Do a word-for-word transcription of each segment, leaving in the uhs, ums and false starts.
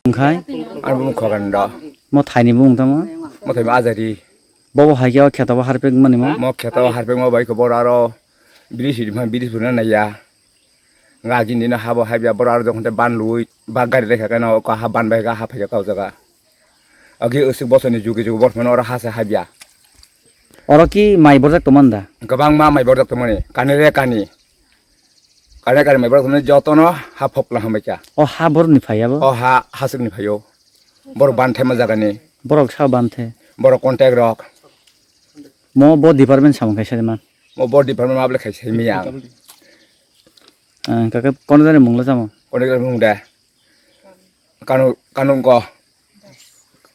Wngkhai? Ani bumung Khogendo. Mo thaini bumung tamo? Mo thaini Ajari. Bobo hai khe o kheto bo harpek mani mo? Mo kheto harpek mo bai khe boro aro biri siri ma biri suri na naiya. Nga gini no habo habya boro aro jokhon te ban lui ba gari rekha khe no ko ha ban bai kha ha phai kha o jaga. Agi usik bosoni jugi jugi bormani oro ha se habya. Oro ki mai borjak tongmani da? Kwbangma mai borjak tongmani, kani re kani. Kani kani mai borjak tongmani jotono ha phokla hambai kha. O ha borni phai abo? O ha hasukni phaio. Borok ban thema jagani. Borok sao ban the? Borok contact rok. Mo bo department samung kaisa de man. Mo bo department ma ble khaisa mi yang. Ah, kaka kono jani mungla samo? Contact rok mung de. Kanu, Kanu ko.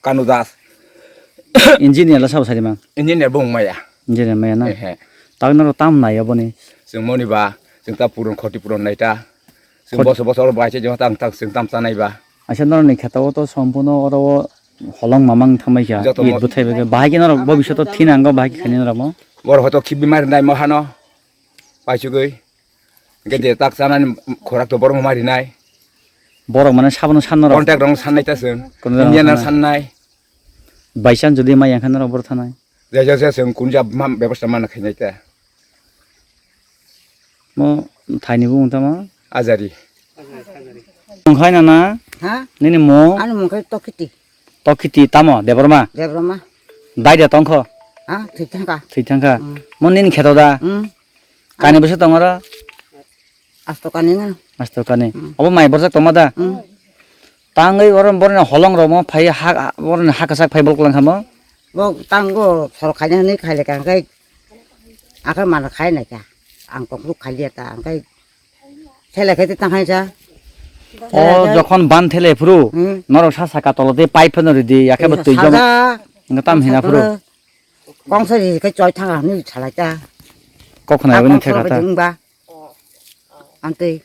Kanu Das. Engineer la sabo sari mang? Engineer bung maya. Engineer maya na? Ehe. Tak noro tam nai aboni? Sung moni ba, sung ta puron khoti puron nai ta. Sung Khoti- boso boso oro bai se joma tang tang sung tam chanai ba. Aisa noro ni kheta o to sompuno oro o holong mamang thamai kha. Joto It mo- buthai bai kha. Bahai khe noro bobishoto thina ango bahai khe khani noro mo? Boro hoto khibi mar nai mo hano. Paisugui. Hingke je tak chanani khorak to borok no marinai. Borok mane sabono san norok. Contact rok no sannai ta chwng. Contact rok Indian no sannai. Sannai. By chance jodi mai yang khe norok borok thanai. Jai jai jai chwng kun ja ma bebosta mana khainai ta. Mo thaini bumung tamo? Ajari. Mung khai nana? Ha? Nini mung? Ani mung khai Tokiti. Tokiti tamo Debbarma? Debbarma. Dai da tongkho? Ha, thwi thangkha. Thwi thangkha. Hmm. Mo nini kheto da? Hmm. Kani bwsa tongo ro? Asto kani ngan. Asto kani. Hmm. Obo mai borjak tongma da? Hmm. Tangwi oro boroni holong rok mo phai ha, boroni ha kwchak phai bol kwlang kha mo? Bo tango sor khaina hwnwi khaile ka hwnkhe akhe mano khai naikha. Ang tongphuru khailia ta hwnkhe thele khe tang khaisa. O jokhon ban thele phuru, hmm, norok sa saka tolo tei pipe phano ridi, yakhe bo twi jom. Saja. Nga tam hina phuru. Kongsa ri khe choi thanga hwnwi salai ta. Kok khna bini theka ta. Wngba. Antwi.